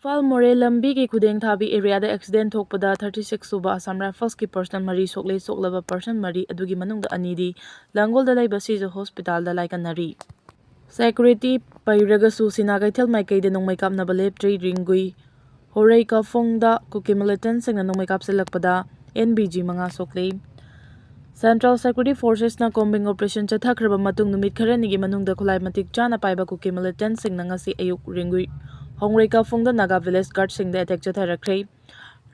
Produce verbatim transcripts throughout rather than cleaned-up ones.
ꯏꯝꯐꯥꯜ ꯃꯣꯔꯦ ꯂꯝꯕꯤꯒꯤ ꯈꯨꯗꯦꯡ ꯊꯥꯕꯤ ꯑꯦꯔꯤꯌꯥꯗ ꯑꯦꯛꯁꯤꯗꯦꯟ ꯊꯣꯛꯄꯗ ꯊꯥꯔꯇꯤ ꯁꯤꯛꯁ ꯁꯨꯕ ꯑꯁꯥꯝ ꯔꯥꯏꯐꯜꯁꯀꯤ ꯄꯔꯁꯅꯦꯜ ꯃꯔꯤ ꯁꯣꯛꯂꯦ꯫ ꯁꯣꯛꯂꯕ ꯄꯔꯁꯟ ꯃꯔꯤ ꯑꯗꯨꯒꯤ ꯃꯅꯨꯡꯗ ꯑꯅꯤꯗꯤ ꯂꯥꯡꯒꯣꯜꯗ ꯂꯩꯕ ꯁꯤꯖ ꯍꯣꯁꯄꯤꯇꯥꯜꯗ ꯂꯥꯏꯀꯠꯅꯔꯤ꯫ ꯁꯦꯀ꯭ꯌꯨꯔꯤꯇꯤ ꯄꯩꯔꯒꯁꯨ ꯁꯤꯅꯥ ꯀꯩꯊꯦꯜ ꯃꯥꯏꯀꯩꯗ ꯅꯣꯡꯃꯩ ꯀꯥꯞꯅꯕ ꯂꯦꯞꯇ꯭ꯔꯤ꯫ ꯔꯤꯡꯒꯨꯏ ꯍꯣꯔꯩꯀꯥꯐꯣꯡꯗ ꯀꯨꯀꯤ ꯃꯤꯂꯤꯇꯦꯟꯁꯤꯡꯅ ꯅꯣꯡꯃꯩ ꯀꯥꯞꯁꯤꯜꯂꯛꯄꯗ ꯑꯦꯟ ꯕꯤ ꯖꯤ ꯃꯉꯥ ꯁꯣꯛꯂꯤ꯫ ꯁꯦꯟꯇ꯭ꯔꯦꯜ ꯁꯦꯀ꯭ꯌꯨꯔꯤꯇꯤ ꯐꯣꯔꯁꯦꯁꯅ ꯀꯣꯝꯕꯤꯡ ꯑꯣꯄꯔꯦꯁꯟ ꯆꯠꯊꯈ꯭ꯔꯕ ꯃꯇꯨꯡ ꯅꯨꯃꯤꯠ ꯈꯔꯅꯤꯒꯤ ꯃꯅꯨꯡꯗ ꯈꯨꯠꯂꯥꯏ ꯃꯇꯤꯛ ꯆꯥꯅ ꯄꯥꯏꯕ ꯀꯨꯀꯤ ꯃꯤꯂꯤꯇꯦꯟꯁꯤꯡꯅ ꯉꯁꯤ ꯑꯌꯨꯛ ꯔꯤꯡꯒꯨꯏ ꯍꯣꯡꯔꯩꯀꯥꯐꯣꯡꯗ ꯅꯥꯒꯥ ꯚꯤꯂꯦꯖ ꯒꯥꯔꯗꯁꯤꯡꯗ ꯑꯦꯇꯦꯛ ꯆꯠꯊꯔꯛꯈ꯭ꯔꯦ꯫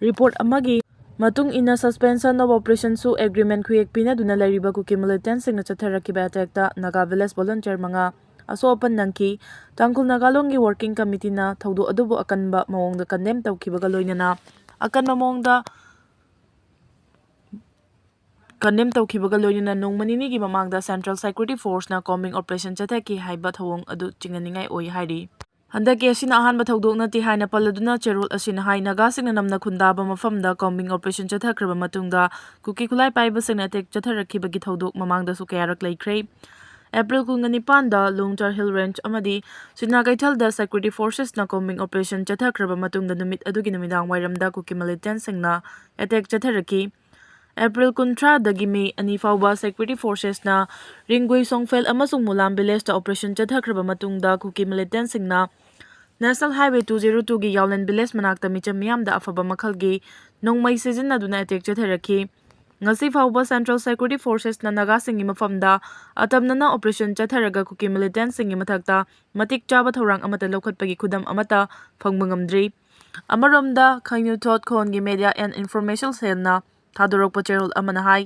ꯔꯤꯄꯣꯔꯠ ꯑꯃꯒꯤ ꯃꯇꯨꯡ ꯏꯟꯅ, ꯁꯁꯄꯦꯟꯁꯟ ꯑꯣꯐ ꯑꯣꯄꯔꯦꯁꯟꯁꯨ ꯑꯦꯒ꯭ꯔꯤꯃꯦꯟ ꯈꯨꯌꯦꯛ ꯄꯤꯅꯗꯨꯅ ꯂꯩꯔꯤꯕ ꯀꯨꯀꯤ ꯃꯤꯂꯤꯇꯦꯟꯁꯤꯡꯅ ꯆꯠꯊꯔꯛꯈꯤꯕ ꯑꯦꯇꯦꯛꯇ ꯅꯥꯒꯥ ꯚꯤꯂꯦꯖ ꯚꯣꯂꯨꯟꯇꯤꯌꯔ ꯃꯉꯥ ꯑꯁꯣꯛ ꯑꯄꯟ ꯅꯪꯈꯤ꯫ ꯇꯥꯡꯈꯨꯜ ꯅꯥꯒꯥ ꯂꯣꯟꯒꯤ ꯋꯥꯔꯀꯤꯡ ꯀꯃꯤꯇꯤꯅ ꯊꯧꯗꯣꯛ ꯑꯗꯨꯕꯨ ꯑꯀꯟꯕ ꯃꯑꯣꯡꯗ ꯀꯟꯗꯦꯝ ꯇꯧꯈꯤꯕꯒ ꯂꯣꯏꯅꯅ, ꯑꯀꯟꯕ ꯃꯑꯣꯡꯗ ꯀꯟꯗꯦꯝ ꯇꯧꯈꯤꯕꯒ ꯂꯣꯏꯅꯅ ꯅꯣꯡꯃ ꯅꯤꯅꯤꯒꯤ ꯃꯃꯥꯡꯗ ꯁꯦꯟꯇ꯭ꯔꯦꯜ ꯁꯦꯀ꯭ꯌꯨꯔꯤꯇꯤ ꯐꯣꯔꯁꯅ ꯀꯣꯝꯕꯤꯡ ꯑꯣꯄꯔꯦꯁꯟ ꯆꯠꯊꯈꯤ ꯍꯥꯏꯕ ꯊꯧꯑꯣꯡ ꯑꯗꯨ ꯆꯤꯡꯅꯅꯤꯡꯉꯥꯏ ꯑꯣꯏ ꯍꯥꯏꯔꯤ꯫ ꯍꯟꯗꯛꯀꯤ ꯑꯁꯤꯅ ꯑꯍꯥꯟꯕ ꯊꯧꯗꯣꯛ ꯅꯠꯇꯦ ꯍꯥꯏꯅ ꯄꯜꯂꯗꯨꯅ ꯆꯦꯔꯣꯜ ꯑꯁꯤꯅ ꯍꯥꯏ, ꯅꯥꯒꯥꯁꯤꯡꯅ ꯅꯝꯅ ꯈꯨꯟꯗꯥꯕ ꯃꯐꯝꯗ ꯀꯣꯝꯕꯤꯡ ꯑꯣꯄꯔꯦꯁꯟ ꯆꯠꯊꯈ꯭ꯔꯕ ꯃꯇꯨꯡꯗ ꯀꯨꯀꯤ ꯈꯨꯠꯂꯥꯏ ꯄꯥꯏꯕꯁꯤꯡꯅ ꯑꯦꯇꯦꯛ ꯆꯠꯊꯔꯛꯈꯤꯕꯒꯤ ꯊꯧꯗꯣꯛ ꯃꯃꯥꯡꯗꯁꯨ ꯀꯌꯥꯔꯛ ꯂꯩꯈ꯭ꯔꯦ꯫ ꯑꯦꯄ꯭ꯔꯤꯜ ꯀꯨꯟꯒ ꯅꯤꯄꯥꯟꯗ ꯂꯣꯡꯇꯔ ꯍꯤꯜ ꯔꯦꯟꯖ ꯑꯃꯗꯤ ꯁꯤꯅꯥ ꯀꯩꯊꯦꯜꯗ ꯁꯦꯀ꯭ꯌꯨꯔꯤꯇꯤ ꯐꯣꯔꯁꯦꯁꯅ ꯀꯣꯝꯕꯤꯡ ꯑꯣꯄꯔꯦꯁꯟ ꯆꯠꯊꯈ꯭ꯔꯕ ꯃꯇꯨꯡꯗ ꯅꯨꯃꯤꯠ ꯑꯗꯨꯒꯤ ꯅꯨꯃꯤꯗꯥꯡ ꯋꯥꯏꯔꯝꯗ ꯀꯨꯀꯤ ꯃꯤꯂꯤꯇꯦꯟꯁꯤꯡꯅ ꯑꯦꯇꯦꯛ ꯆꯠꯊꯔꯛꯈꯤ꯫ ꯑꯦꯄ꯭ꯔꯤꯜ ꯀꯨꯟꯊ꯭ꯔꯥꯗꯒꯤ ꯃꯦ ꯑꯅꯤ ꯐꯥꯎꯕ ꯁꯦꯀ꯭ꯌꯨꯔꯤꯇꯤ ꯐꯣꯔꯁꯦꯁꯅ ꯔꯤꯡꯒꯨꯏ ꯁꯣꯡꯐꯦꯜ ꯑꯃꯁꯨꯡ ꯃꯨꯂꯥꯝ ꯚꯤꯂꯦꯖꯇ ꯑꯣꯄꯔꯦꯁꯟ ꯆꯠꯊꯈ꯭ꯔꯕ ꯃꯇꯨꯡꯗ ꯀꯨꯀꯤ ꯃꯤꯂꯤꯇꯦꯟꯁꯤꯡꯅ ꯅꯦꯁꯅꯦꯜ ꯍꯥꯏꯋꯦ ꯇꯨ ꯖꯦꯔꯣ ꯇꯨꯒꯤ ꯌꯥꯎꯂꯦꯟ ꯚꯤꯂꯦꯖ ꯃꯅꯥꯛꯇ ꯃꯤꯆꯝ ꯃꯤꯌꯥꯝꯗ ꯑꯐꯕ ꯃꯈꯜꯒꯤ ꯅꯣꯡꯃꯩ ꯁꯤꯖꯤꯟꯅꯗꯨꯅ ꯑꯦꯇꯦꯛ ꯆꯠꯊꯔꯛꯈꯤ꯫ ꯉꯁꯤ ꯐꯥꯎꯕ ꯁꯦꯟꯇ꯭ꯔꯦꯜ ꯁꯦꯀ꯭ꯌꯨꯔꯤꯇꯤ ꯐꯣꯔꯁꯦꯁꯅ ꯅꯥꯒꯥꯁꯤꯡꯒꯤ ꯃꯐꯝꯗ ꯑꯇꯝꯅꯅ ꯑꯣꯄꯔꯦꯁꯟ ꯆꯠꯊꯔꯒ ꯀꯨꯀꯤ ꯃꯤꯂꯤꯇꯦꯟꯁꯤꯡꯒꯤ ꯃꯊꯛꯇ ꯃꯇꯤꯛ ꯆꯥꯕ ꯊꯧꯔꯥꯡ ꯑꯃꯠꯇ ꯂꯧꯈꯠꯄꯒꯤ ꯈꯨꯗꯝ ꯑꯃꯠꯇ ꯐꯪꯕ ꯉꯝꯗ꯭ꯔꯤ꯫ ꯑꯃꯔꯣꯝꯗ, ꯈꯩꯅ꯭ꯌꯨ ꯊꯣꯠ ꯈꯣꯟꯒꯤ ꯃꯦꯗꯤꯌꯥ ꯑꯦꯟ ꯏꯟꯐꯣꯔꯃꯦꯁꯟ ꯁꯦꯜꯅ ꯊꯥꯗꯣꯔꯛꯄ ꯆꯦꯔꯣꯜ ꯑꯃꯅ ꯍꯥꯏ,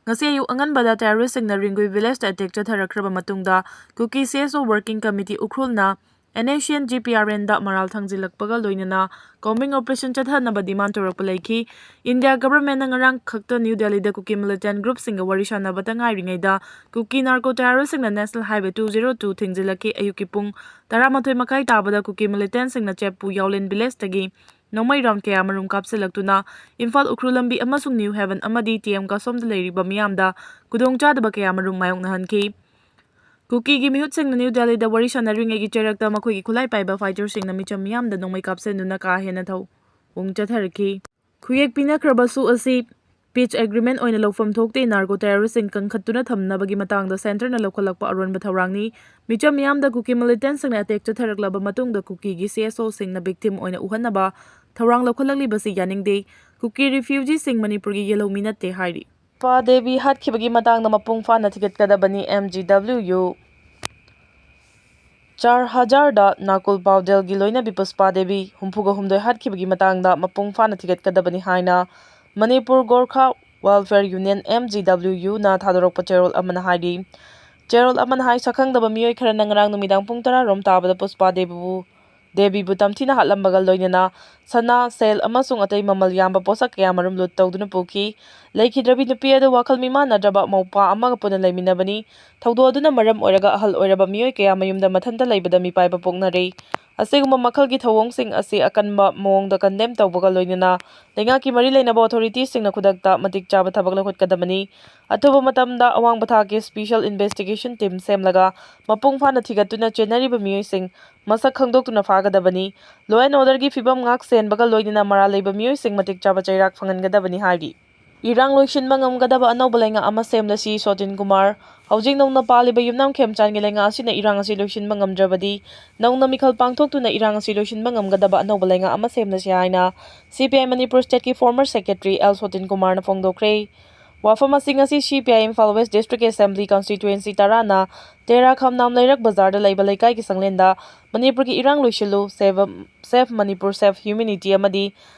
ꯉꯁꯤ ꯑꯌꯨꯛ ꯑꯉꯟꯕꯗ ꯇꯦꯔꯣꯔꯤꯁꯁꯤꯡꯅ ꯔꯤꯡꯒꯨꯏ ꯚꯤꯂꯦꯖꯇ ꯑꯦꯇꯦꯛ ꯆꯠꯊꯔꯛꯈ꯭ꯔꯕ ꯃꯇꯨꯡꯗ ꯀꯨꯀꯤ C S O working committee ꯎꯈ꯭ꯔꯨꯜꯅ N S C N G P R ꯑꯦꯟꯗ ꯃꯔꯥꯜ ꯊꯥꯡꯖꯤꯜꯂꯛꯄꯒ ꯂꯣꯏꯅꯅ ꯀꯣꯝꯕꯤꯡ ꯑꯣꯄꯔꯦꯁꯟ ꯆꯠꯊꯅꯕ ꯗꯤꯃꯥꯟ ꯇꯧꯔꯛꯄ ꯂꯩꯈꯤ꯫ ꯏꯟꯗꯤꯌꯥ ꯒꯚꯔꯟꯃꯦꯟꯠꯅ ꯉꯔꯥꯡ ꯈꯛꯇ ꯅ꯭ꯌꯨ ꯗꯦꯜꯂꯤꯗ ꯀꯨꯀꯤ ꯃꯤꯂꯤꯇꯦꯟꯠ ꯒ꯭ꯔꯨꯞꯁꯤꯡꯒ ꯋꯥꯔꯤ ꯁꯥꯟꯅꯕꯇ ꯉꯥꯏꯔꯤꯉꯩꯗ ꯀꯨꯀꯤ ꯅꯥꯔꯀꯣ ꯇꯦꯔꯣꯔꯤꯁꯁꯤꯡꯅ national highway two zero two ꯊꯤꯡꯖꯤꯜꯂꯛꯈꯤ꯫ ꯑꯌꯨꯛꯀꯤ ꯄꯨꯡ ꯇꯔꯥꯃꯥꯊꯣꯏ ꯃꯈꯥꯏ ꯇꯥꯕꯗ ꯀꯨꯀꯤ ꯃꯤꯂꯤꯇꯦꯟꯠꯁꯤꯡꯅ ꯆꯦꯞꯄꯨ ꯌꯥꯎꯂꯦꯟ ꯚꯤꯂꯦꯖꯇꯒꯤ ꯅꯣꯡꯃꯩ ꯔꯥꯎꯟ ꯀꯌꯥ ꯃꯔꯨꯝ ꯀꯥꯞꯁꯤꯜꯂꯛꯇꯨꯅ ꯏꯝꯐꯥꯜ ꯎꯈ꯭ꯔꯨꯜ ꯂꯝꯕꯤ ꯑꯃꯁꯨꯡ ꯅ꯭ꯌꯨ ꯍꯦꯚꯟ ꯑꯃꯗꯤ ꯇꯤ ꯑꯦꯝ ꯀꯥꯁꯣꯝꯗ ꯂꯩꯔꯤꯕ ꯃꯤꯌꯥꯝꯗ ꯈꯨꯗꯣꯡꯆꯥꯗꯕ ꯀꯌꯥ ꯃꯔꯨꯝ ꯃꯥꯌꯣꯛꯅꯍꯟꯈꯤ꯫ ꯀꯨꯀꯤꯒꯤ ꯃꯤꯍꯨꯠꯁꯤꯡꯅ ꯅ꯭ꯌꯨ ꯗꯦꯜꯂꯤꯗ ꯋꯥꯔꯤ ꯁꯥꯟꯅꯔꯤꯉꯩꯒꯤ ꯆꯩꯔꯛꯇ ꯃꯈꯣꯏꯒꯤ ꯈꯨꯠꯂꯥꯏ ꯄꯥꯏꯕ ꯐꯥꯏꯇꯔꯁꯤꯡꯅ ꯃꯤꯆꯝ ꯃꯤꯌꯥꯝꯗ ꯅꯣꯡꯃꯩ ꯀꯥꯞꯁꯤꯟꯗꯨꯅ ꯀꯥ ꯍꯦꯟꯅ ꯊꯧꯑꯣꯡ ꯆꯠꯊꯔꯛꯈꯤ꯫ ꯈꯨꯌꯦꯛ ꯄꯤꯅꯈ꯭ꯔꯕꯁꯨ ꯑꯁꯤ ꯄꯤꯁ ꯑꯦꯒ꯭ꯔꯤꯃꯦꯟ ꯑꯣꯏꯅ ꯂꯧꯐꯝ ꯊꯣꯛꯇꯦ, ꯅꯥꯔꯀꯣ ꯇꯦꯔꯣꯔꯤꯁ꯭ꯠꯁꯤꯡ ꯀꯟꯈꯠꯇꯨꯅ ꯊꯝꯅꯕꯒꯤ ꯃꯇꯥꯡꯗ ꯁꯦꯟꯇꯔꯅ ꯂꯧꯈꯠꯂꯛꯄ ꯑꯔꯣꯟꯕ ꯊꯧꯔꯥꯡꯅꯤ꯫ ꯃꯤꯆꯝ ꯃꯤꯌꯥꯝꯗ ꯀꯨꯀꯤ ꯃꯤꯂꯤꯇꯦꯟꯠꯁꯤꯡꯅ ꯑꯦꯇꯦꯛ ꯆꯠꯊꯔꯛꯂꯕ ꯃꯇꯨꯡꯗ ꯀꯨꯀꯤꯒꯤ ꯁꯤ ꯑꯦꯁ ꯑꯣꯁꯤꯡꯅ ꯚꯤꯛꯇꯤꯝ ꯑꯣꯏꯅ ꯎꯍꯟꯅꯕ ꯊꯧꯔꯥꯡ ꯂꯧꯈꯠꯂꯛꯂꯤꯕꯁꯤ ꯌꯥꯅꯤꯡꯗꯦ꯫ ꯀꯨꯀꯤ ꯔꯤꯐ꯭ꯌꯨꯖꯤꯁꯤꯡ ꯃꯅꯤꯄꯨꯔꯒꯤ ꯌꯦꯜꯍꯧꯃꯤ ꯅꯠꯇꯦ ꯍꯥꯏꯔꯤ꯫ ꯄꯨꯁꯄꯥ ꯗꯦꯕꯤ ꯍꯥꯠꯈꯤꯕꯒꯤ ꯃꯇꯥꯡꯗ ꯃꯄꯨꯡ ꯐꯥꯅ ꯊꯤꯒꯠꯀꯗꯕꯅꯤ, ꯑꯦꯝ ꯖꯤ ꯗꯕ꯭ꯂꯤꯎ ꯌꯨ꯫ ꯆꯥꯔ ꯍꯖꯥꯔꯗ ꯅꯥꯀꯨꯜ ꯄꯥꯎꯗꯦꯜꯒꯤ ꯂꯣꯏꯅꯕꯤ ꯄꯨꯁꯄꯥ ꯗꯦꯕꯤ ꯍꯨꯝꯐꯨꯒ ꯍꯨꯝꯗꯣꯏ ꯍꯥꯠꯈꯤꯕꯒꯤ ꯃꯇꯥꯡꯗ ꯃꯄꯨꯡ ꯐꯥꯅ ꯊꯤꯒꯠꯀꯗꯕꯅꯤ ꯍꯥꯏꯅ Manipur Gorkha welfare union, M G W ꯌꯨꯅ ꯊꯥꯗꯣꯔꯛꯄ ꯆꯦꯔꯣꯜ ꯑꯃꯅ ꯍꯥꯏꯔꯤ꯫ ꯆꯦꯔꯣꯜ ꯑꯃꯅ ꯍꯥꯏ, ꯁꯛꯈꯪꯗꯕ ꯃꯤꯑꯣꯏ ꯈꯔꯅ ꯉꯔꯥꯡ ꯅꯨꯃꯤꯗꯥꯡ ꯄꯨꯡ ꯇꯔꯥ ꯔꯣꯝ ꯇꯥꯕꯗ ꯄꯨꯁꯄꯥ ꯗꯦꯕꯤꯕꯨ, ꯗꯦꯕꯤꯕꯨ ꯇꯝꯊꯤꯅ ꯍꯥꯠꯂꯝꯕꯒ ꯂꯣꯏꯅꯅ ꯁꯅꯥ, ꯁꯦꯜ ꯑꯃꯁꯨꯡ ꯑꯇꯩ ꯃꯃꯜ ꯌꯥꯝꯕ ꯄꯣꯠꯁꯛ ꯀꯌꯥ ꯃꯔꯨꯝ ꯂꯨꯠ ꯇꯧꯗꯨꯅ ꯄꯨꯈꯤ꯫ ꯂꯩꯈꯤꯗ꯭ꯔꯕꯤ ꯅꯨꯄꯤ ꯑꯗꯨ ꯋꯥꯈꯜ ꯃꯤꯃꯥꯟꯅꯗ꯭ꯔꯕ ꯃꯧꯄ꯭ꯋꯥ ꯑꯃꯒ ꯄꯨꯟꯅ ꯂꯩꯃꯤꯟꯅꯕꯅꯤ꯫ ꯊꯧꯗꯣꯛ ꯑꯗꯨꯅ ꯃꯔꯝ ꯑꯣꯏꯔꯒ ꯑꯍꯜ ꯑꯣꯏꯔꯕ ꯃꯤꯑꯣꯏ ꯀꯌꯥ ꯃꯌꯨꯝꯗ ꯃꯊꯟꯇ ꯂꯩꯕꯗ ꯃꯤꯄꯥꯏꯕ ꯄꯣꯛꯅꯔꯦ꯫ ꯑꯁꯤꯒꯨꯝꯕ ꯃꯈꯜꯒꯤ ꯊꯧꯑꯣꯡꯁꯤꯡ ꯑꯁꯤ ꯑꯀꯟꯕ ꯃꯑꯣꯡꯗ ꯀꯟꯗꯦꯝ ꯇꯧꯕꯒ ꯂꯣꯏꯅꯅ ꯂꯩꯉꯥꯛꯀꯤ ꯃꯔꯤ ꯂꯩꯅꯕ ꯑꯣꯊꯣꯔꯤꯇꯤꯁꯤꯡꯅ ꯈꯨꯗꯛꯇ ꯃꯇꯤꯛ ꯆꯥꯕ ꯊꯕꯛ ꯂꯧꯈꯠꯀꯗꯕꯅꯤ꯫ ꯑꯊꯨꯕ ꯃꯇꯝꯗ ꯑꯋꯥꯡꯕ ꯊꯥꯛꯀꯤ ꯁ꯭ꯄꯤꯁꯦꯜ ꯏꯟꯚꯦꯁꯇꯤꯒꯦꯁꯟ ꯇꯤꯝ ꯁꯦꯝꯂꯒ ꯃꯄꯨꯡ ꯐꯥꯅ ꯊꯤꯒꯠꯇꯨꯅ ꯆꯦꯟꯅꯔꯤꯕ ꯃꯤꯑꯣꯏꯁꯤꯡ ꯃꯁꯛ ꯈꯪꯗꯣꯛꯇꯨꯅ ꯐꯥꯒꯗꯕꯅꯤ꯫ ꯂꯣ ꯑꯦꯟ ꯑꯣꯔꯗꯔꯒꯤ ꯐꯤꯕꯝ ꯉꯥꯛ ꯁꯦꯟꯕꯒ ꯂꯣꯏꯅꯅ ꯃꯔꯥꯜ ꯂꯩꯕ ꯃꯤꯑꯣꯏꯁꯤꯡ ꯃꯇꯤꯛ ꯆꯥꯕ ꯆꯩꯔꯥꯛ ꯐꯪꯍꯟꯒꯗꯕꯅꯤ ꯍꯥꯏꯔꯤ꯫ ꯏꯔꯥꯡ ꯂꯣꯏꯁꯤꯟꯕ ꯉꯝꯒꯗꯕ ꯑꯅꯧꯕ ꯂꯩꯉꯥꯛ ꯑꯃ ꯁꯦꯝꯂꯁꯤ, ꯁꯣꯇꯤꯟ ꯀꯨꯃꯥꯔ꯫ ꯍꯧꯖꯤꯛ ꯅꯧꯅ ꯄꯥꯜꯂꯤꯕ ꯌꯨꯝꯅꯥꯝ ꯈꯦꯝꯆꯥꯟꯒꯤ ꯂꯩꯉꯥꯛ ꯑꯁꯤꯅ ꯏꯔꯥꯡ ꯑꯁꯤ ꯂꯣꯏꯁꯤꯟꯕ ꯉꯝꯗ꯭ꯔꯕꯗꯤ ꯅꯧꯅ ꯃꯤꯈꯜ ꯄꯥꯡꯊꯣꯛꯇꯨꯅ ꯏꯔꯥꯡ ꯑꯁꯤ ꯂꯣꯏꯁꯤꯟꯕ ꯉꯝꯒꯗꯕ ꯑꯅꯧꯕ ꯂꯩꯉꯥꯛ ꯑꯃ ꯁꯦꯝꯂꯁꯤ ꯍꯥꯏꯅ ꯁꯤ ꯄꯤ ꯑꯥꯏ ꯃꯅꯤꯄꯨꯔ ꯁ꯭ꯇꯦꯠꯀꯤ ꯐꯣꯔꯃꯔ ꯁꯦꯀ꯭ꯔꯦꯇꯔꯤ ꯑꯦꯜ ꯁꯣꯇꯤꯟ ꯀꯨꯃꯥꯔꯅ ꯐꯣꯡꯗꯣꯛꯈ꯭ꯔꯦ꯫ ꯋꯥꯐꯝ ꯑꯁꯤ ꯉꯁꯤ C P I Imphal west district assembly ꯀꯟꯁꯇꯤꯇ꯭ꯋꯦꯟꯁꯤ ꯇꯔꯥꯅ ꯇꯦꯔꯥ ꯈꯝꯅꯥꯝ ꯂꯩꯔꯛ ꯕꯖꯥꯔꯗ ꯂꯩꯕ ꯂꯩꯀꯥꯏꯒꯤ ꯁꯪꯂꯦꯟꯗ ꯃꯅꯤꯄꯨꯔꯒꯤ ꯏꯔꯥꯡ ꯂꯣꯏꯁꯤꯜꯂꯨ, save, save Manipur, save humanity ꯑꯃꯗꯤ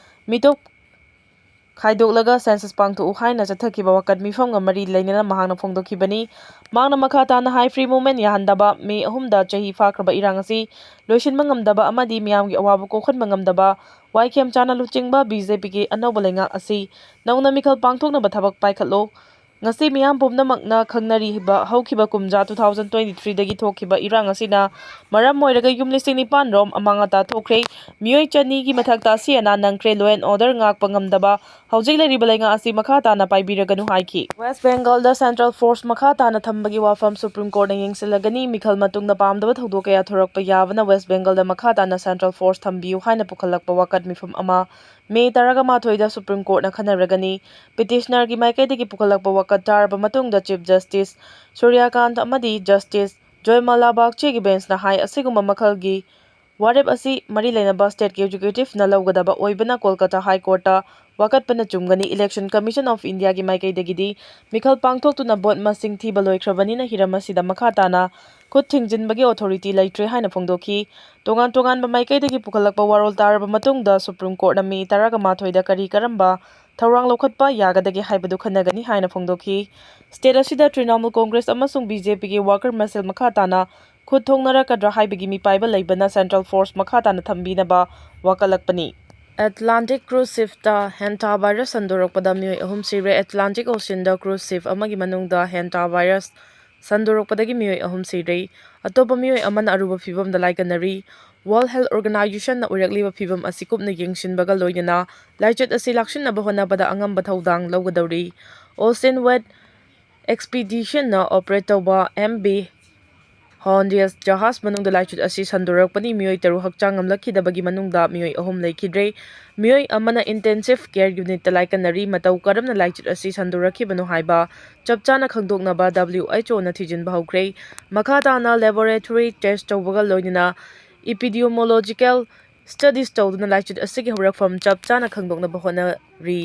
ꯃꯤꯇꯣꯞ ꯈꯥꯏꯗꯣꯛꯂꯒ ꯁꯦꯟꯁꯁ ꯄꯥꯡꯊꯣꯛꯎ ꯍꯥꯏꯅ ꯆꯠꯊꯈꯤꯕ ꯋꯥꯀꯠ ꯃꯤꯐꯝꯒ ꯃꯔꯤ ꯂꯩꯅꯅ ꯃꯍꯥꯛꯅ ꯐꯣꯡꯗꯣꯛꯈꯤꯕꯅꯤ꯫ ꯃꯍꯥꯛꯅ ꯃꯈꯥ ꯇꯥꯅ ꯍꯥꯏ, ꯐ꯭ꯔꯤ ꯃꯨꯚꯃꯦꯟ ꯌꯥꯍꯟꯗꯕ, ꯃꯦ ꯑꯍꯨꯝꯗ ꯆꯍꯤ ꯐꯥꯈ꯭ꯔꯕ ꯏꯔꯥꯡ ꯑꯁꯤ ꯂꯣꯏꯁꯤꯟꯕ ꯉꯝꯗꯕ ꯑꯃꯗꯤ ꯃꯤꯌꯥꯝꯒꯤ ꯑꯋꯥꯕ ꯀꯣꯛꯍꯟꯕ ꯉꯝꯗꯕ ꯋꯥꯏ ꯈꯦꯝꯆꯥꯟꯅ ꯂꯨꯆꯤꯡꯕ ꯕꯤ ꯖꯦ ꯄꯤꯒꯤ ꯑꯅꯧꯕ ꯂꯩꯉꯥꯛ ꯑꯁꯤ ꯅꯧꯅ ꯃꯤꯈꯜ ꯄꯥꯡꯊꯣꯛꯅꯕ ꯊꯕꯛ ꯄꯥꯏꯈꯠꯂꯣ꯫ ꯉꯁꯤ ꯃꯤꯌꯥꯝ ꯄꯨꯝꯅꯃꯛꯅ ꯈꯪꯅꯔꯤꯕ ꯍꯧꯈꯤꯕ ꯀꯨꯝꯖꯥ two thousand twenty three ꯗꯒꯤ ꯊꯣꯛꯈꯤꯕ ꯏꯔꯥꯡ ꯑꯁꯤꯅ ꯃꯔꯝ ꯑꯣꯏꯔꯒ ꯌꯨꯝ ꯂꯤꯁꯤꯡ ꯅꯤꯄꯥꯟ ꯔꯣꯝ ꯑꯃꯥꯡ ꯑꯇꯥ ꯊꯣꯛꯈ꯭ꯔꯦ꯫ ꯃꯤꯑꯣꯏ ꯆꯅꯤꯒꯤ ꯃꯊꯛꯇ ꯑꯁꯤ ꯑꯅꯥ ꯅꯪꯈ꯭ꯔꯦ꯫ ꯂꯣ ꯑꯦꯟ ꯑꯣꯔꯗꯔ ꯉꯥꯛꯄ ꯉꯝꯗꯕ ꯍꯧꯖꯤꯛ ꯂꯩꯔꯤꯕ ꯂꯩꯉꯥꯛ ꯑꯁꯤ ꯃꯈꯥ ꯇꯥꯅ ꯄꯥꯏꯕꯤꯔꯒꯅꯨ ꯍꯥꯏꯈꯤ꯫ ꯋꯦꯁ ꯕꯦꯡꯒꯜꯗ ꯁꯦꯟꯇ꯭ꯔꯦꯜ ꯐꯣꯔꯁ ꯃꯈꯥ ꯇꯥꯅ ꯊꯝꯕꯒꯤ ꯋꯥꯐꯝ ꯁꯨꯄ꯭ꯔꯤꯝ ꯀꯣꯔꯠꯅ ꯌꯦꯡꯁꯤꯜꯂꯒꯅꯤ꯫ ꯃꯤꯈꯜ ꯃꯇꯨꯡꯗ ꯄꯥꯝꯗꯕ ꯊꯧꯗꯣꯛ ꯀꯌꯥ ꯊꯣꯔꯛꯄ ꯌꯥꯕꯅ ꯋꯦꯁ ꯕꯦꯡꯒꯜꯗ ꯃꯈꯥ ꯇꯥꯅ ꯁꯦꯟꯇ꯭ꯔꯦꯜ ꯐꯣꯔꯁ ꯊꯝꯕꯤꯌꯨ ꯍꯥꯏꯅ ꯄꯨꯈꯠꯂꯛꯄ ꯋꯥꯀꯠ ꯃꯤꯐꯝ ꯑꯃ ꯃꯦ ꯇꯔꯥꯃꯥꯊꯣꯏꯗ ꯁꯨꯄ꯭ꯔꯤꯝ ꯀꯣꯔꯠꯅ ꯈꯟꯅꯔꯒꯅꯤ꯫ ꯄꯤꯇꯤꯁꯅꯔꯒꯤ ꯃꯥꯏꯀꯩꯗꯒꯤ ꯄꯨꯈꯠꯂꯛꯄ ꯋꯥꯀꯠ ꯇꯥꯔꯕ ꯃꯇꯨꯡꯗ ꯆꯤꯐ ꯖꯁꯇꯤꯁ ꯁꯨꯔ꯭ꯌꯀꯥꯟꯇ ꯑꯃꯗꯤ ꯖꯁꯇꯤꯁ ꯖꯣꯏꯃꯥꯂꯥ ꯕꯥꯒꯆꯤꯒꯤ ꯕꯦꯟꯁꯅ ꯍꯥꯏ, ꯑꯁꯤꯒꯨꯝꯕ ꯃꯈꯜꯒꯤ ꯋꯥꯔꯦꯞ ꯑꯁꯤ ꯃꯔꯤ ꯂꯩꯅꯕ ꯁ꯭ꯇꯦꯠꯀꯤ ꯑꯦꯛꯖꯤꯀ꯭ꯌꯨꯇꯤꯚꯅ ꯂꯧꯒꯗꯕ ꯑꯣꯏꯕꯅ ꯀꯣꯜꯀꯇꯥ ꯍꯥꯏ ꯀꯣꯔꯠꯇ ꯋꯥꯀꯠꯄꯅ ꯆꯨꯝꯒꯅꯤ꯫ ꯏꯂꯦꯛꯁꯟ ꯀꯃꯤꯁꯟ ꯑꯣꯐ ꯏꯟꯗꯤꯌꯥꯒꯤ ꯃꯥꯏꯀꯩꯗꯒꯤꯗꯤ ꯃꯤꯈꯜ ꯄꯥꯡꯊꯣꯛꯇꯨꯅ ꯚꯣꯠ ꯃꯁꯤꯡ ꯊꯤꯕ ꯂꯣꯏꯈ꯭ꯔꯕꯅꯤꯅ ꯍꯤꯔꯝ ꯑꯁꯤꯗ ꯃꯈꯥ ꯇꯥꯅ ꯈꯨꯠ ꯊꯤꯡꯖꯤꯟꯕꯒꯤ ꯑꯣꯊꯣꯔꯤꯇꯤ ꯂꯩꯇ꯭ꯔꯦ ꯍꯥꯏꯅ ꯐꯣꯡꯗꯣꯛꯈꯤ꯫ ꯇꯣꯉꯥꯟ ꯇꯣꯉꯥꯟꯕ ꯃꯥꯏꯀꯩꯗꯒꯤ ꯄꯨꯈꯠꯂꯛꯄ ꯋꯥꯔꯣꯜ ꯇꯥꯔꯕ ꯃꯇꯨꯡꯗ ꯁꯨꯄ꯭ꯔꯤꯝ ꯀꯣꯔꯠꯅ ꯃꯦ ꯇꯔꯥꯃꯥꯊꯣꯏꯗ ꯀꯔꯤ ꯀꯔꯝꯕ ꯊꯧꯔꯥꯡ ꯂꯧꯈꯠꯄ ꯌꯥꯒꯗꯒꯦ ꯍꯥꯏꯕꯗꯨ ꯈꯟꯅꯒꯅꯤ ꯍꯥꯏꯅ ꯐꯣꯡꯗꯣꯛꯈꯤ꯫ ꯁ꯭ꯇꯦꯠ ꯑꯁꯤꯗ ꯇ꯭ꯔꯤꯅꯥꯃꯨꯜ ꯀꯣꯡꯒ꯭ꯔꯦꯁ ꯑꯃꯁꯨꯡ ꯕꯤ ꯖꯦ ꯄꯤꯒꯤ ꯋꯥꯀꯔ ꯃꯁꯦꯜ ꯃꯈꯥ ꯇꯥꯅ ꯈꯨꯠ ꯊꯣꯡꯅꯔꯛꯀꯗ꯭ꯔꯥ ꯍꯥꯏꯕꯒꯤ ꯃꯤꯄꯥꯏꯕ ꯂꯩꯕꯅ ꯁꯦꯟꯇ꯭ꯔꯦꯜ ꯐꯣꯔꯁ ꯃꯈꯥ ꯇꯥꯅ ꯊꯝꯕꯤꯅꯕ ꯋꯥꯀꯠꯂꯛꯄꯅꯤ꯫ ꯑꯦꯠꯂꯥꯟꯇꯤꯛ ꯀ꯭ꯔꯨꯖ ꯁꯤꯞꯇ ꯍꯦꯟꯊꯥ ꯚꯥꯏꯔꯁ ꯁꯟꯗꯣꯔꯛꯄꯗ ꯃꯤꯑꯣꯏ ꯑꯍꯨꯝ ꯁꯤꯔꯦ꯫ ꯑꯦꯠꯂꯥꯟꯇꯤꯛ ꯑꯣꯁꯤꯟꯗ ꯀ꯭ꯔꯨꯖ ꯁꯤꯞ ꯑꯃꯒꯤ ꯃꯅꯨꯡꯗ ꯍꯦꯟꯊꯥ ꯚꯥꯏꯔꯁ ꯁꯟꯗꯣꯔꯛꯄꯗꯒꯤ ꯃꯤꯑꯣꯏ ꯑꯍꯨꯝ ꯁꯤꯔꯦ꯫ ꯑꯇꯣꯞꯄ ꯃꯤꯑꯣꯏ ꯑꯃꯅ ꯑꯔꯨꯕ ꯐꯤꯕꯝꯗ ꯂꯥꯏꯀꯠꯅꯔꯤ꯫ ꯋꯥꯔꯜ ꯍꯦꯜꯊ ꯑꯣꯔꯒꯅꯥꯏꯖꯦꯁꯟꯅ ꯑꯣꯏꯔꯛꯂꯤꯕ ꯐꯤꯕꯝ ꯑꯁꯤ ꯀꯨꯞꯅ ꯌꯦꯡꯁꯤꯟꯕꯒ ꯂꯣꯏꯅꯅ ꯂꯥꯏꯆꯠ ꯑꯁꯤ ꯂꯥꯛꯁꯤꯟꯅꯕ ꯍꯣꯠꯅꯕꯗ ꯑꯉꯝꯕ ꯊꯧꯗꯥꯡ ꯂꯧꯒꯗꯧꯔꯤ꯫ ꯑꯣꯁꯤꯟ ꯋꯦꯠ ꯑꯦꯛꯁꯄꯤꯗꯤꯁꯟꯅ ꯑꯣꯄꯔꯦꯠ ꯇꯧꯕ ꯑꯦꯝ ꯕꯤ ꯍꯣꯟꯗꯤꯌꯁ ꯖꯍꯥꯖ ꯃꯅꯨꯡꯗ ꯂꯥꯏꯆꯠ ꯑꯁꯤ ꯁꯟꯗꯣꯔꯛꯄꯅꯤ꯫ ꯃꯤꯑꯣꯏ ꯇꯔꯨꯛ ꯍꯛꯆꯥꯡ ꯉꯝꯂꯛꯈꯤꯗꯕꯒꯤ ꯃꯅꯨꯡꯗ ꯃꯤꯑꯣꯏ ꯑꯍꯨꯝ ꯂꯩꯈꯤꯗ꯭ꯔꯦ꯫ ꯃꯤꯑꯣꯏ ꯑꯃꯅ ꯏꯟꯇꯦꯟꯁꯤꯚ ꯀꯦꯌꯔ ꯌꯨꯅꯤꯠꯇ ꯂꯥꯏꯀꯠꯅꯔꯤ꯫ ꯃꯇꯧ ꯀꯔꯝꯅ ꯂꯥꯏꯆꯠ ꯑꯁꯤ ꯁꯟꯗꯣꯔꯛꯈꯤꯕꯅꯣ ꯍꯥꯏꯕ ꯆꯞ ꯆꯥꯅ ꯈꯪꯗꯣꯛꯅꯕ ꯗꯕ꯭ꯂꯤꯎ ꯑꯩꯆ ꯑꯣꯅ ꯊꯤꯖꯤꯟꯕ ꯍꯧꯈ꯭ꯔꯦ꯫ ꯃꯈꯥ ꯇꯥꯅ ꯂꯦꯕꯣꯔꯦꯇꯣꯔꯤ ꯇꯦꯁ ꯇꯧꯕꯒ ꯂꯣꯏꯅꯅ ꯏꯄꯤꯗꯤꯑꯣꯃꯣꯂꯣꯖꯤꯀꯦꯜ ꯁ꯭ꯇꯗꯤꯁ ꯇꯧꯗꯨꯅ ꯂꯥꯏꯆꯠ ꯑꯁꯤꯒꯤ ꯍꯧꯔꯛꯐꯝ ꯆꯞ ꯆꯥꯅ ꯈꯪꯗꯣꯛꯅꯕ ꯍꯣꯠꯅꯔꯤ꯫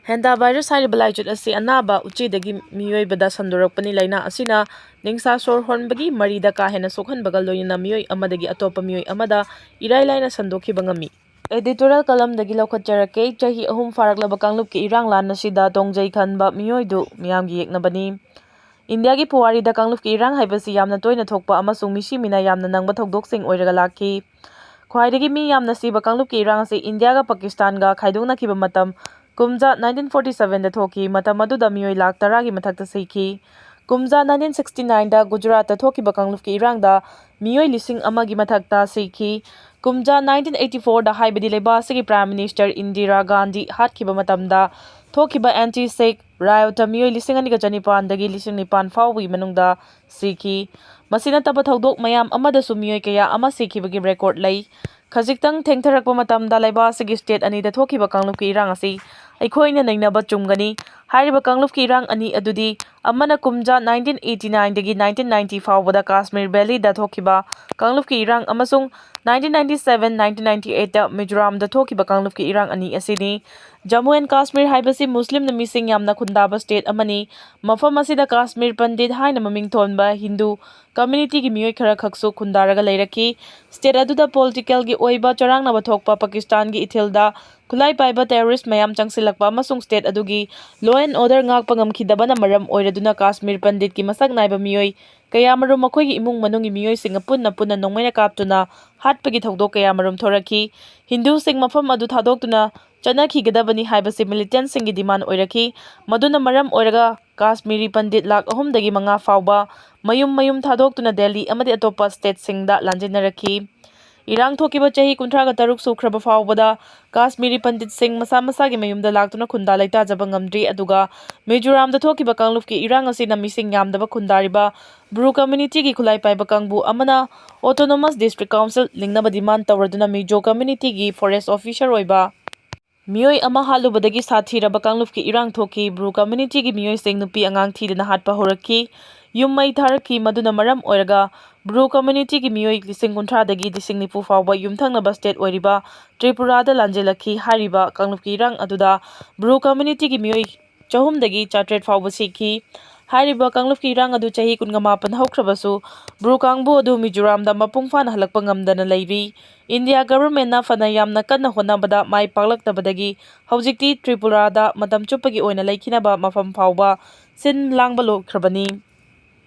ꯍꯦꯟꯗꯥ ꯚꯥꯏꯔꯁ ꯍꯥꯏꯔꯤꯕ ꯂꯥꯏꯆꯠ ꯑꯁꯤ ꯑꯅꯥꯕ ꯎꯆꯤꯗꯒꯤ ꯃꯤꯑꯣꯏꯕꯗ ꯁꯟꯗꯣꯔꯛꯄꯅꯤ꯫ ꯂꯥꯏꯅꯥ ꯑꯁꯤꯅ ꯅꯤꯡꯁꯥ ꯁꯣꯔ ꯍꯣꯟꯕꯒꯤ ꯃꯔꯤꯗ ꯀꯥ ꯍꯦꯟꯅ ꯁꯣꯛꯍꯟꯕꯒ ꯂꯣꯏꯅꯅ ꯃꯤꯑꯣꯏ ꯑꯃꯗꯒꯤ ꯑꯇꯣꯞꯄ ꯃꯤꯑꯣꯏ ꯑꯃꯗ ꯏꯔꯥꯏ ꯂꯥꯏꯅ ꯁꯟꯗꯣꯛꯈꯤꯕ ꯉꯝꯃꯤ꯫ ꯑꯦꯗꯤꯇꯣꯔꯤꯌꯦꯜ ꯀꯂꯝꯗꯒꯤ ꯂꯧꯈꯠꯆꯔꯛꯀꯦ꯫ ꯆꯍꯤ ꯑꯍꯨꯝ ꯐꯥꯔꯛꯂꯕ ꯀꯥꯡꯂꯨꯞꯀꯤ ꯏꯔꯥꯡ ꯂꯥꯟ ꯑꯁꯤꯗ ꯇꯣꯡꯖꯩ ꯈꯟꯕ ꯃꯤꯑꯣꯏꯗꯨ ꯃꯤꯌꯥꯝꯒꯤ ꯌꯦꯛꯅꯕꯅꯤ꯫ ꯏꯟꯗꯤꯌꯥꯒꯤ ꯄꯨꯋꯥꯔꯤꯗ ꯀꯥꯡꯂꯨꯞꯀꯤ ꯏꯔꯥꯡ ꯍꯥꯏꯕꯁꯤ ꯌꯥꯝꯅ ꯇꯣꯏꯅ ꯊꯣꯛꯄ ꯑꯃꯁꯨꯡ ꯃꯤꯁꯤ ꯃꯤꯅꯥ ꯌꯥꯝꯅ ꯅꯪꯕ ꯊꯧꯗꯣꯛꯁꯤꯡ ꯑꯣꯏꯔꯒ ꯂꯥꯛꯈꯤ꯫ ꯈ꯭ꯋꯥꯏꯗꯒꯤ ꯃꯤ ꯌꯥꯝꯅ ꯁꯤꯕ ꯀꯥꯡꯂꯨꯞꯀꯤ ꯏꯔꯥꯡ ꯑꯁꯤ ꯏꯟꯗꯤꯌꯥꯒ ꯄꯥꯀꯤꯁꯇꯥꯟꯒ ꯈꯥꯏꯗꯣꯛꯅꯈꯤꯕ ꯃꯇꯝ ꯀꯨꯝꯖꯥ ꯅꯥꯏꯟꯇꯤꯟ ꯐꯣꯔꯇꯤ ꯁꯚꯦꯟꯗ ꯊꯣꯛꯈꯤ꯫ ꯃꯇꯝ ꯑꯗꯨꯗ ꯃꯤꯑꯣꯏ ꯂꯥꯈ ꯇꯔꯥꯒꯤ ꯃꯊꯛꯇ ꯁꯤꯈꯤ꯫ ꯀꯨꯝꯖꯥ ꯅꯥꯏꯟꯇꯤꯟ ꯁꯤꯛꯁꯇꯤ ꯅꯥꯏꯟꯗ ꯒꯨꯖꯔꯥꯠꯇ ꯊꯣꯛꯈꯤꯕ ꯀꯥꯡꯂꯨꯞꯀꯤ ꯏꯔꯥꯡꯗ ꯃꯤꯑꯣꯏ ꯂꯤꯁꯤꯡ ꯑꯃꯒꯤ ꯃꯊꯛꯇ ꯁꯤꯈꯤ꯫ ꯀꯨꯝꯖꯥ nineteen eighty fourꯗ, ꯍꯥꯏꯕꯗꯤ ꯂꯩꯕꯥꯛ ꯑꯁꯤꯒꯤ Prime Minister ꯏꯟꯗꯤꯔꯥ ꯒꯥꯟꯙꯤ ꯍꯥꯠꯈꯤꯕ ꯃꯇꯝꯗ ꯊꯣꯛꯈꯤꯕ anti-Sikh riotꯇ ꯃꯤꯑꯣꯏ ꯂꯤꯁꯤꯡ ꯑꯅꯤꯒ ꯆꯅꯤꯄꯥꯟꯗꯒꯤ ꯂꯤꯁꯤꯡ ꯅꯤꯄꯥꯟ ꯐꯥꯎꯕꯒꯤ ꯃꯅꯨꯡꯗ ꯁꯤꯈꯤ꯫ ꯃꯁꯤ ꯅꯠꯇꯕ ꯊꯧꯗꯣꯛ ꯃꯌꯥꯝ ꯑꯃꯗꯁꯨ ꯃꯤꯑꯣꯏ ꯀꯌꯥ ꯑꯃ ꯁꯤꯈꯤꯕꯒꯤ record ꯂꯩ꯫ ꯈꯖꯤꯛꯇꯪ ꯊꯦꯡꯊꯔꯛꯄ ꯃꯇꯝꯗ ꯂꯩꯕꯥꯛ ꯑꯁꯤꯒꯤ state ꯑꯅꯤꯗ ꯊꯣꯛꯈꯤꯕ ꯀꯥꯡꯂꯨꯞꯀꯤ ꯏꯔꯥꯡ ꯑꯁꯤ ꯑꯩꯈꯣꯏꯅ ꯅꯩꯅꯕ ꯆꯨꯝꯒꯅꯤ꯫ ꯍꯥꯏꯔꯤꯕ ꯀꯥꯡꯂꯨꯞꯀꯤ ꯏꯔꯥꯡ ꯑꯅꯤ ꯑꯗꯨꯗꯤ ꯑꯃꯅ ꯀꯨꯝꯖꯥ nineteen eighty nineꯗꯒꯤ nineteen ninety ꯐꯥꯎꯕꯗ ꯀꯥꯁꯃꯤꯔ valleyꯗ ꯊꯣꯛꯈꯤꯕ ꯀꯥꯡꯂꯨꯞꯀꯤ ꯏꯔꯥꯡ ꯑꯃꯁꯨꯡ nineteen ninety seven nineteen ninety eightꯇ ꯃꯤꯖꯣꯔꯥꯝꯗ ꯊꯣꯛꯈꯤꯕ ꯀꯥꯡꯂꯨꯞꯀꯤ ꯏꯔꯥꯡ ꯑꯅꯤ ꯑꯁꯤꯅꯤ꯫ ꯖꯝꯃꯨ and ꯀꯥꯁꯃꯤꯔ ꯍꯥꯏꯕꯁꯤ ꯃꯨꯁꯂꯤꯝꯅ ꯃꯤꯁꯤꯡ ꯌꯥꯝꯅ ꯈꯨꯟꯗꯥꯕ state ꯑꯃꯅꯤ꯫ ꯃꯐꯝ ꯑꯁꯤꯗ ꯀꯥꯁꯃꯤꯔ ꯄꯟꯗꯤꯠ ꯍꯥꯏꯅ ꯃꯃꯤꯡ ꯊꯣꯟꯕ ꯍꯤꯟꯗꯨ communityꯒꯤ ꯃꯤꯑꯣꯏ ꯈꯔ ꯈꯛꯁꯨ ꯈꯨꯟꯗꯥꯔꯒ ꯂꯩꯔꯛꯈꯤ꯫ State ꯑꯗꯨꯗ politicalꯒꯤ ꯑꯣꯏꯕ ꯆꯔꯥꯡꯅꯕ ꯊꯣꯛꯄ ꯄꯥꯀꯤꯁꯇꯥꯟꯒꯤ ꯏꯊꯤꯜꯗ ꯈꯨꯠꯂꯥꯏ ꯄꯥꯏꯕ terrorist ꯃꯌꯥꯝ ꯆꯪꯁꯤꯜꯂꯛꯄ ꯑꯃꯁꯨꯡ state ꯑꯗꯨꯒꯤ law and order ꯉꯥꯛꯄ ꯉꯝꯈꯤꯗꯕꯅ ꯃꯔꯝ ꯑꯣꯏꯔꯗꯨꯅ ꯀꯥꯁꯃꯤꯔ ꯄꯟꯗꯤꯠꯀꯤ ꯃꯁꯛ ꯅꯥꯏꯕ ꯃꯤꯑꯣꯏ ꯀꯌꯥꯃꯔꯨꯝ ꯃꯈꯣꯏꯒꯤ ꯏꯃꯨꯡ ꯃꯅꯨꯡꯒꯤ ꯃꯤꯑꯣꯏꯁꯤꯡꯒ ꯄꯨꯟꯅ ꯄꯨꯟꯅ ꯅꯣꯡꯃꯩꯅ ꯀꯥꯞꯇꯨꯅ ꯍꯥꯠꯄꯒꯤ ꯊꯧꯗꯣꯛ ꯀꯌꯥꯃꯔꯨꯝ ꯊꯣꯔꯛꯈꯤ꯫ ꯍꯤꯟꯗꯨꯁꯤꯡ ꯃꯐꯝ ꯑꯗꯨ ꯊꯥꯗꯣꯛꯇꯨꯅ ꯆꯠꯅꯈꯤꯒꯗꯕꯅꯤ ꯍꯥꯏꯕꯁꯤ militantꯁꯤꯡꯒꯤ demand ꯑꯣꯏꯔꯛꯈꯤ꯫ ꯃꯗꯨꯅ ꯃꯔꯝ ꯑꯣꯏꯔꯒ ꯀꯥꯁꯃꯤꯔꯤ ꯄꯟꯗꯤꯠ ꯂꯥꯈ ꯑꯍꯨꯝꯗꯒꯤ ꯃꯉꯥ ꯐꯥꯎꯕ ꯃꯌꯨꯝ ꯃꯌꯨꯝ ꯊꯥꯗꯣꯛꯇꯨꯅ ꯗꯦꯜꯂꯤ ꯑꯃꯗꯤ ꯑꯇꯣꯞꯄ stateꯁꯤꯡꯗ ꯂꯥꯟꯖꯦꯟꯅꯔꯛꯈꯤ꯫ ꯏꯔꯥꯡ ꯊꯣꯛꯈꯤꯕ ꯆꯍꯤ ꯀꯨꯟꯊ꯭ꯔꯥꯒ ꯇꯔꯨꯛ ꯁꯨꯈ꯭ꯔꯕ ꯐꯥꯎꯕꯗ ꯀꯥꯁꯃꯤꯔꯤ ꯄꯟꯗꯤꯠꯁꯤꯡ ꯃꯁꯥ ꯃꯁꯥꯒꯤ ꯃꯌꯨꯝꯗ ꯂꯥꯛꯇꯨꯅ ꯈꯨꯟꯗꯥ ꯂꯩꯇꯥꯖꯕ ꯉꯝꯗ꯭ꯔꯤ꯫ ꯑꯗꯨꯒ ꯃꯤꯖꯣꯔꯥꯝꯗ ꯊꯣꯛꯈꯤꯕ ꯀꯥꯡꯂꯨꯞꯀꯤ ꯏꯔꯥꯡ ꯑꯁꯤꯅ ꯃꯤꯁꯤꯡ ꯌꯥꯝꯗꯕ ꯈꯨꯟꯗꯥꯔꯤꯕ ꯕ꯭ꯔꯨ communityꯒꯤ ꯈꯨꯠꯂꯥꯏ ꯄꯥꯏꯕ ꯀꯥꯡꯕꯨ ꯑꯃꯅ autonomous district council ꯂꯤꯡꯅꯕ demand ꯇꯧꯔꯗꯨꯅ ꯃꯤꯖꯣ communityꯒꯤ forest officer ꯑꯣꯏꯕ ꯃꯤꯑꯣꯏ ꯑꯃ ꯍꯥꯠꯂꯨꯕꯗꯒꯤ ꯁꯥꯊꯤꯔꯕ ꯀꯥꯡꯂꯨꯞꯀꯤ ꯏꯔꯥꯡ ꯊꯣꯛꯈꯤ꯫ ꯕ꯭ꯔꯨ communityꯒꯤ ꯃꯤꯑꯣꯏꯁꯤꯡ ꯅꯨꯄꯤ ꯑꯉꯥꯡ ꯊꯤꯗꯅ ꯍꯥꯠꯄ ꯍꯧꯔꯛꯈꯤ꯫ ꯌꯨꯝ ꯃꯩ ꯊꯥꯔꯛꯈꯤ꯫ ꯃꯗꯨꯅ ꯃꯔꯝ ꯑꯣꯏꯔꯒ ꯕ꯭ꯔꯨ communityꯒꯤ ꯃꯤꯑꯣꯏ ꯂꯤꯁꯤꯡ ꯀꯨꯟꯊ꯭ꯔꯥꯗꯒꯤ ꯂꯤꯁꯤꯡ ꯅꯤꯐꯨ ꯐꯥꯎꯕ ꯌꯨꯝꯊꯪꯅꯕ state ꯑꯣꯏꯔꯤꯕ ꯇ꯭ꯔꯤꯄꯨꯔꯥꯗ ꯂꯥꯟꯖꯦꯜꯂꯛꯈꯤ꯫ ꯍꯥꯏꯔꯤꯕ ꯀꯥꯡꯂꯨꯞꯀꯤ ꯏꯔꯥꯡ ꯑꯗꯨꯗ ꯕ꯭ꯔꯨ communityꯒꯤ ꯃꯤꯑꯣꯏ ꯆꯍꯨꯝꯗꯒꯤ ꯆꯥꯇ꯭ꯔꯦꯠ ꯐꯥꯎꯕ ꯁꯤꯈꯤ꯫ ꯍꯥꯏꯔꯤꯕ ꯀꯥꯡꯂꯨꯞꯀꯤ ꯏꯔꯥꯡ ꯑꯗꯨ ꯆꯍꯤ ꯀꯨꯟꯒ ꯃꯥꯄꯟ ꯍꯧꯈ꯭ꯔꯕꯁꯨ ꯕ꯭ꯔꯨ ꯀꯥꯡꯕꯨ ꯑꯗꯨ ꯃꯤꯖꯣꯔꯥꯝꯗ ꯃꯄꯨꯡ ꯐꯥꯅ ꯍꯜꯂꯛꯄ ꯉꯝꯗꯅ ꯂꯩꯔꯤ꯫ ꯏꯟꯗꯤꯌꯥ governmentꯅ ꯐꯅ ꯌꯥꯝꯅ ꯀꯟꯅ ꯍꯣꯠꯅꯕꯗ ꯃꯥꯏ ꯄꯥꯛꯂꯛꯇꯕꯗꯒꯤ ꯍꯧꯖꯤꯛꯇꯤ ꯇ꯭ꯔꯤꯄꯨꯔꯥꯗ ꯃꯇꯝ ꯆꯨꯞꯄꯒꯤ ꯑꯣꯏꯅ ꯂꯩꯈꯤꯅꯕ ꯃꯐꯝ ꯐꯥꯎꯕ ꯁꯤꯟ ꯂꯥꯡꯕ ꯂꯣꯏꯈ꯭ꯔꯕꯅꯤ꯫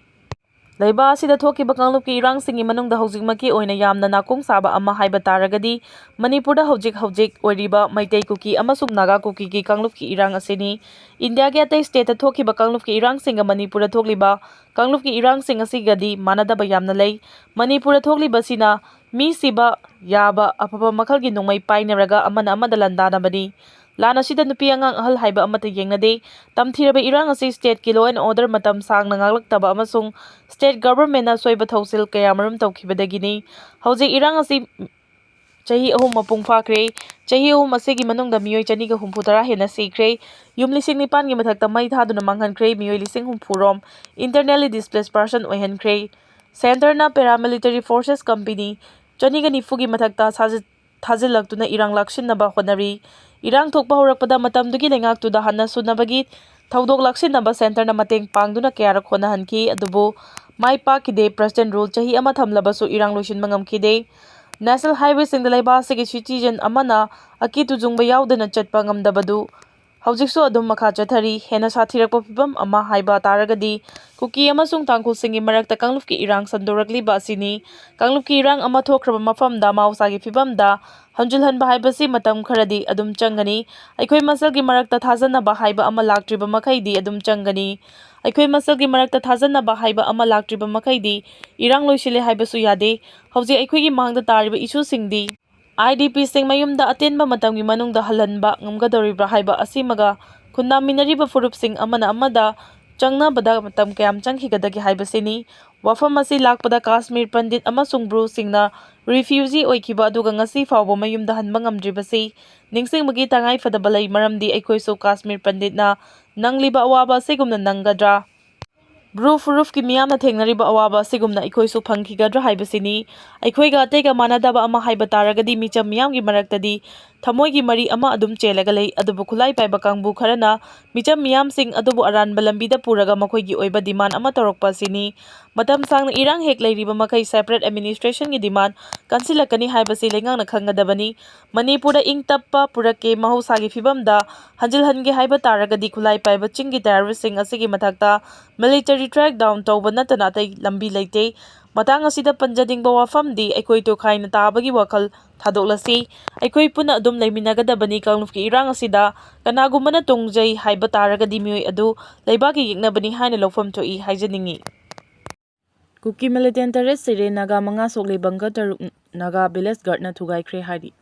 ꯂꯩꯕꯥꯛ ꯑꯁꯤꯗ ꯊꯣꯛꯈꯤꯕ ꯀꯥꯡꯂꯨꯞꯀꯤ ꯏꯔꯥꯡꯁꯤꯡꯒꯤ ꯃꯅꯨꯡꯗ ꯍꯧꯖꯤꯛꯃꯛꯀꯤ ꯑꯣꯏꯅ ꯌꯥꯝꯅ ꯅꯥꯀꯣꯡ ꯁꯥꯕ ꯑꯃ ꯍꯥꯏꯕ ꯇꯥꯔꯒꯗꯤ ꯃꯅꯤꯄꯨꯔꯗ ꯍꯧꯖꯤꯛ ꯍꯧꯖꯤꯛ ꯑꯣꯏꯔꯤꯕ ꯃꯩꯇꯩ ꯀꯨꯀꯤ ꯑꯃꯁꯨꯡ ꯅꯥꯒꯥ ꯀꯨꯀꯤꯒꯤ ꯀꯥꯡꯂꯨꯞꯀꯤ ꯏꯔꯥꯡ ꯑꯁꯤꯅꯤ꯫ ꯏꯟꯗꯤꯌꯥꯒꯤ ꯑꯇꯩ stateꯇ ꯊꯣꯛꯈꯤꯕ ꯀꯥꯡꯂꯨꯞꯀꯤ ꯏꯔꯥꯡꯁꯤꯡꯒ ꯃꯅꯤꯄꯨꯔꯗ ꯊꯣꯛꯂꯤꯕ ꯀꯥꯡꯂꯨꯞꯀꯤ ꯏꯔꯥꯡꯁꯤꯡ ꯑꯁꯤꯒꯗꯤ ꯃꯥꯟꯅꯗꯕ ꯌꯥꯝꯅ ꯂꯩ꯫ ꯃꯅꯤꯄꯨꯔꯗ ꯊꯣꯛꯂꯤꯕꯁꯤꯅ ꯃꯤ ꯁꯤꯕ ꯌꯥꯕ ꯑꯐꯕ ꯃꯈꯜꯒꯤ ꯅꯣꯡꯃꯩ ꯄꯥꯏꯅꯔꯒ ꯑꯃꯅ ꯑꯃꯗ ꯂꯥꯟꯗꯥꯅꯕꯅꯤ꯫ ꯂꯥꯟ ꯑꯁꯤꯗ ꯅꯨꯄꯤ, ꯑꯉꯥꯡ, ꯑꯍꯜ ꯍꯥꯏꯕ ꯑꯃꯠꯇ ꯌꯦꯡꯅꯗꯦ꯫ ꯇꯝꯊꯤꯔꯕ ꯏꯔꯥꯡ ꯑꯁꯤ stateꯀꯤ law and order ꯃꯇꯝ ꯁꯥꯡꯅ ꯉꯥꯛꯂꯛꯇꯕ ꯑꯃꯁꯨꯡ state governmentꯅ ꯑꯁꯣꯏꯕ ꯊꯧꯁꯤꯜ ꯀꯌꯥꯃꯔꯨꯝ ꯇꯧꯈꯤꯕꯗꯒꯤꯅꯤ꯫ ꯍꯧꯖꯤꯛ ꯏꯔꯥꯡ ꯑꯁꯤ ꯆꯍꯤ ꯑꯍꯨꯝ ꯃꯄꯨꯡ ꯐꯥꯈ꯭ꯔꯦ꯫ ꯆꯍꯤ ꯑꯍꯨꯝ ꯑꯁꯤꯒꯤ ꯃꯅꯨꯡꯗ ꯃꯤꯑꯣꯏ ꯆꯅꯤꯒ ꯍꯨꯝꯐꯨ ꯇꯔꯥ ꯍꯦꯟꯅ ꯁꯤꯈ꯭ꯔꯦ꯫ ꯌꯨꯝ ꯂꯤꯁꯤꯡ ꯅꯤꯄꯥꯟꯒꯤ ꯃꯊꯛꯇ ꯃꯩ ꯊꯥꯗꯨꯅ ꯃꯥꯡꯍꯟꯈ꯭ꯔꯦ꯫ ꯃꯤꯑꯣꯏ ꯂꯤꯁꯤꯡ ꯍꯨꯝꯐꯨ ꯔꯣꯝ internally displaced person ꯑꯣꯏꯍꯟꯈ꯭ꯔꯦ꯫ Centreꯅ paramilitary forces company ꯆꯅꯤꯒ ꯅꯤꯐꯨꯒꯤ ꯃꯊꯛꯇ ꯁꯥꯖꯤ-, ꯊꯥꯖꯤꯜꯂꯛꯇꯨꯅ ꯏꯔꯥꯡ ꯂꯥꯛꯁꯤꯟꯅꯕ ꯍꯣꯠꯅꯔꯤ꯫ ꯏꯔꯥꯡ ꯊꯣꯛꯄ ꯍꯧꯔꯛꯄꯗ ꯃꯇꯝꯗꯨꯒꯤ ꯂꯩꯉꯥꯛꯇꯨꯗ ꯍꯟꯅ ꯁꯨꯅꯕꯒꯤ ꯊꯧꯗꯣꯛ ꯂꯥꯛꯁꯤꯟꯅꯕ Centreꯅ ꯃꯇꯦꯡ ꯄꯥꯡꯗꯨꯅ ꯀꯌꯥꯔꯛ ꯍꯣꯠꯅꯍꯟꯈꯤ, ꯑꯗꯨꯕꯨ ꯃꯥꯏ ꯄꯥꯛꯈꯤꯗꯦ꯫ President rule ꯆꯍꯤ ꯑꯃ ꯊꯝꯂꯕꯁꯨ ꯏꯔꯥꯡ ꯂꯣꯏꯁꯤꯟꯕ ꯉꯝꯈꯤꯗꯦ꯫ National highwayꯁꯤꯡꯗ ꯂꯩꯕꯥꯛ ꯑꯁꯤꯒꯤ citizen ꯑꯃꯅ ꯑꯀꯤ ꯇꯨꯖꯨꯡꯕ ꯌꯥꯎꯗꯅ ꯆꯠꯄ ꯉꯝꯗꯕꯗꯨ ꯍꯧꯖꯤꯛꯁꯨ ꯑꯗꯨꯝ ꯃꯈꯥ ꯆꯠꯊꯔꯤ꯫ ꯍꯦꯟꯅ ꯁꯥꯊꯤꯔꯛꯄ ꯐꯤꯚꯝ ꯑꯃ ꯍꯥꯏꯕ ꯇꯥꯔꯒꯗꯤ ꯀꯨꯀꯤ ꯑꯃꯁꯨꯡ ꯇꯥꯡꯈꯨꯜꯁꯤꯡꯒꯤ ꯃꯔꯛꯇ ꯀꯥꯡꯂꯨꯞꯀꯤ ꯏꯔꯥꯡ ꯁꯟꯗꯣꯔꯛꯂꯤꯕ ꯑꯁꯤꯅꯤ꯫ ꯀꯥꯡꯂꯨꯞꯀꯤ ꯏꯔꯥꯡ ꯑꯃ ꯊꯣꯛꯈ꯭ꯔꯕ ꯃꯐꯝꯗ ꯃꯍꯧꯁꯥꯒꯤ ꯐꯤꯚꯝꯗ ꯍꯟꯖꯤꯜꯍꯟꯕ ꯍꯥꯏꯕꯁꯤ ꯃꯇꯝ ꯈꯔꯗꯤ ꯑꯗꯨꯝ ꯆꯪꯒꯅꯤ꯫ ꯑꯩꯈꯣꯏ ꯃꯁꯦꯜꯒꯤ ꯃꯔꯛꯇ ꯊꯥꯖꯅꯕ ꯍꯥꯏꯕ ꯑꯃ ꯂꯥꯛꯇ꯭ꯔꯤꯕ ꯃꯈꯩꯗꯤ ꯑꯗꯨꯝ ꯆꯪꯒꯅꯤ꯫ ꯑꯩꯈꯣꯏ ꯃꯁꯦꯜꯒꯤ ꯃꯔꯛꯇ ꯊꯥꯖꯅꯕ ꯍꯥꯏꯕ ꯑꯃ ꯂꯥꯛꯇ꯭ꯔꯤꯕ ꯃꯈꯩꯗꯤ ꯏꯔꯥꯡ ꯂꯣꯏꯁꯤꯜꯂꯦ ꯍꯥꯏꯕꯁꯨ ꯌꯥꯗꯦ꯫ ꯍꯧꯖꯤꯛ ꯑꯩꯈꯣꯏꯒꯤ ꯃꯥꯡꯗ ꯇꯥꯔꯤꯕ issueꯁꯤꯡꯗꯤ IDPꯁꯤꯡ ꯃꯌꯨꯝꯗ ꯑꯇꯦꯟꯕ ꯃꯇꯝꯒꯤ ꯃꯅꯨꯡꯗ ꯍꯜꯍꯟꯕ ꯉꯝꯒꯗꯧꯔꯤꯕ꯭ꯔꯥ ꯍꯥꯏꯕ ꯑꯁꯤꯃꯒ ꯈꯨꯟꯗꯥꯃꯤꯟꯅꯔꯤꯕ ꯐꯨꯔꯨꯞꯁꯤꯡ ꯑꯃꯅ ꯑꯃꯗ ꯆꯪꯅꯕꯗ ꯃꯇꯝ ꯀꯌꯥꯝ ꯆꯪꯈꯤꯒꯗꯒꯦ ꯍꯥꯏꯕꯁꯤꯅꯤ꯫ ꯋꯥꯐꯝ ꯑꯁꯤ ꯂꯥꯛꯄꯗ ꯀꯥꯁꯃꯤꯔ ꯄꯟꯗꯤꯠ ꯑꯃꯁꯨꯡ ꯕ꯭ꯔꯨꯁꯤꯡꯅ refugee ꯑꯣꯏꯈꯤꯕ ꯑꯗꯨꯒ ꯉꯁꯤ ꯐꯥꯎꯕ ꯃꯌꯨꯝꯗ ꯍꯟꯕ ꯉꯝꯗ꯭ꯔꯤꯕꯁꯤ ꯅꯤꯡꯁꯤꯡꯕꯒꯤ ꯇꯉꯥꯏ ꯐꯗꯕ ꯂꯩ, ꯃꯔꯝꯗꯤ ꯑꯩꯈꯣꯏꯁꯨ ꯀꯥꯁꯃꯤꯔ ꯄꯟꯗꯤꯠꯅ ꯅꯪꯂꯤꯕ ꯑꯋꯥꯕ ꯑꯁꯤꯒꯨꯝꯅ ꯅꯪꯒꯗ꯭ꯔꯥ? ꯕ꯭ꯔꯨ ꯐꯨꯔꯨꯞꯀꯤ ꯃꯤꯌꯥꯝꯅ ꯊꯦꯡꯅꯔꯤꯕ ꯑꯋꯥꯕ ꯑꯁꯤꯒꯨꯝꯅ ꯑꯩꯈꯣꯏꯁꯨ ꯐꯪꯈꯤꯒꯗ꯭ꯔꯥ ꯍꯥꯏꯕꯁꯤꯅꯤ꯫ ꯑꯩꯈꯣꯏꯒ ꯑꯇꯩꯒ ꯃꯥꯟꯅꯗꯕ ꯑꯃ ꯍꯥꯏꯕ ꯇꯥꯔꯒꯗꯤ ꯃꯤꯆꯝ ꯃꯤꯌꯥꯝꯒꯤ ꯃꯔꯛꯇꯗꯤ ꯊꯃꯣꯏꯒꯤ ꯃꯔꯤ ꯑꯃ ꯑꯗꯨꯝ ꯆꯦꯜꯂꯒ ꯂꯩ, ꯑꯗꯨꯕꯨ ꯈꯨꯠꯂꯥꯏ ꯄꯥꯏꯕ ꯀꯥꯡꯕꯨ ꯈꯔꯅ ꯃꯤꯆꯝ ꯃꯤꯌꯥꯝꯁꯤꯡ ꯑꯗꯨꯕꯨ ꯑꯔꯥꯟꯕ ꯂꯝꯕꯤꯗ ꯄꯨꯔꯒ ꯃꯈꯣꯏꯒꯤ ꯑꯣꯏꯕ demand ꯑꯃ ꯇꯧꯔꯛꯄ ꯑꯁꯤꯅꯤ꯫ ꯃꯇꯝ ꯁꯥꯡꯅ ꯏꯔꯥꯡ ꯍꯦꯛ ꯂꯩꯔꯤꯕ ꯃꯈꯩ separate administrationꯒꯤ demand ꯀꯟꯁꯤꯜꯂꯛꯀꯅꯤ ꯍꯥꯏꯕꯁꯤ ꯂꯩꯉꯥꯛꯅ ꯈꯪꯒꯗꯕꯅꯤ꯫ ꯃꯅꯤꯄꯨꯔꯗ ꯏꯪ ꯇꯞꯄ ꯄꯨꯔꯛꯀꯦ, ꯃꯍꯧꯁꯥꯒꯤ ꯐꯤꯕꯝꯗ ꯍꯟꯖꯤꯜꯍꯟꯒꯦ ꯍꯥꯏꯕ ꯇꯥꯔꯒꯗꯤ ꯈꯨꯠꯂꯥꯏ ꯄꯥꯏꯕ ꯆꯤꯡꯒꯤ terroristꯁꯤꯡ ꯑꯁꯤꯒꯤ ꯃꯊꯛꯇ military crackdown ꯇꯧꯕ ꯅꯠꯇꯅ ꯑꯇꯩ ꯂꯝꯕꯤ ꯂꯩꯇꯦ꯫ ꯃꯇꯥꯡ ꯑꯁꯤꯗ ꯄꯟꯖꯅꯤꯡꯕ ꯋꯥꯐꯝꯗꯤ ꯑꯩꯈꯣꯏ ꯇꯣꯈꯥꯏꯅ ꯇꯥꯕꯒꯤ ꯋꯥꯈꯜ ꯊꯥꯗꯣꯛꯂꯁꯤ꯫ ꯑꯩꯈꯣꯏ ꯄꯨꯟꯅ ꯑꯗꯨꯝ ꯂꯩꯃꯤꯟꯅꯒꯗꯕꯅꯤ꯫ ꯀꯥꯡꯂꯨꯞꯀꯤ ꯏꯔꯥꯡ ꯑꯁꯤꯗ ꯀꯅꯥꯒꯨꯝꯕꯅ ꯇꯣꯡꯖꯩ ꯍꯥꯏꯕ ꯇꯥꯔꯒꯗꯤ ꯃꯤꯑꯣꯏ ꯑꯗꯨ ꯂꯩꯕꯥꯛꯀꯤ ꯌꯦꯛꯅꯕꯅꯤ ꯍꯥꯏꯅ ꯂꯧꯐꯝ ꯊꯣꯛꯏ ꯍꯥꯏꯖꯅꯤꯡꯏ꯫ ꯀꯨꯀꯤ militant ꯇꯔꯦꯠ ꯁꯤꯔꯦ, ꯅꯥꯒꯥ ꯃꯉꯥ ꯁꯣꯛꯂꯦ, bunker ꯇꯔꯨꯛ ꯅꯥꯒꯥ village guardꯅ ꯊꯨꯒꯥꯏꯈ꯭ꯔꯦ ꯍꯥꯏꯔꯤ꯫